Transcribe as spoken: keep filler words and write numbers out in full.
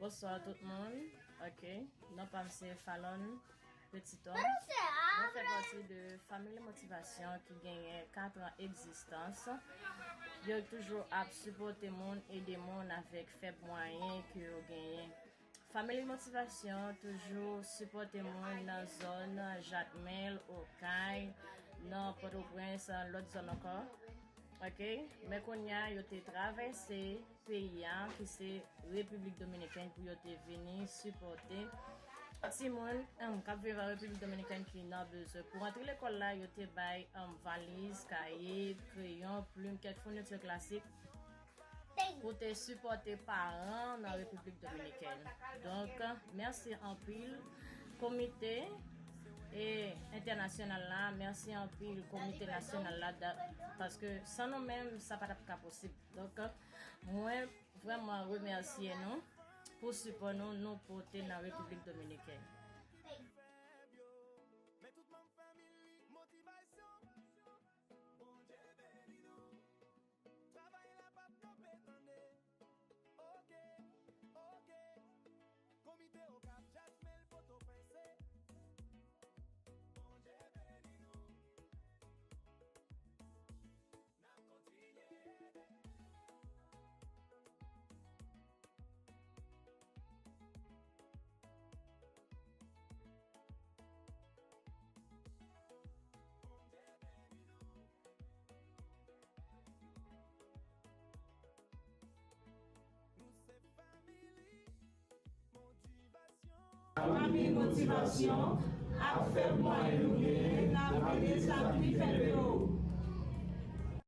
Bonswa tout moun. Ok. Non pa m se Fallon Petit Homme. Mwen fè pati de Family Motivation ki genyen kat an egzistans. Yo toujou ap sipòte moun, ede moun avèk fèb mwayen ke yo genyen. Family Motivation toujou sipòte moun nan zòn Jakmèl, Okay, nan Pòtoprens, lòt zòn ankò. Ok, men kounye a yo te travèse peyi a, ki se Repiblik Dominikèn, pou yo te vini sipòte timoun, em, k ap viv an Repiblik Dominikèn ki nan bezwen. Pou rantre lekòl la, yo te bay, em, valiz, kaye, kreyon, plim, kèk founiti klasik pou te sipòte paran nan Repiblik Dominikèn. Donk, mèsi anpil komite e entènasyonal la, mèsi anpil komite nasyonal la, da- paske san nou menm, sa pa t ap ka posib. Donk, mwen vrèman remèsye nou pou sipò nou, nou pote nan Repiblik Dominikèn. Men tout manm fanmi li, motivasyon. Bondye beni nou. Travay la p ap kanpe, tande. Ok, ok. Komite Okap, Jakmèl, Pòtoprens, Bondye beni nou. N ap kontinye ede. Fanmi Motivasyon ap fè mwayen nou genyen, n ap ede sa pi fèb yo.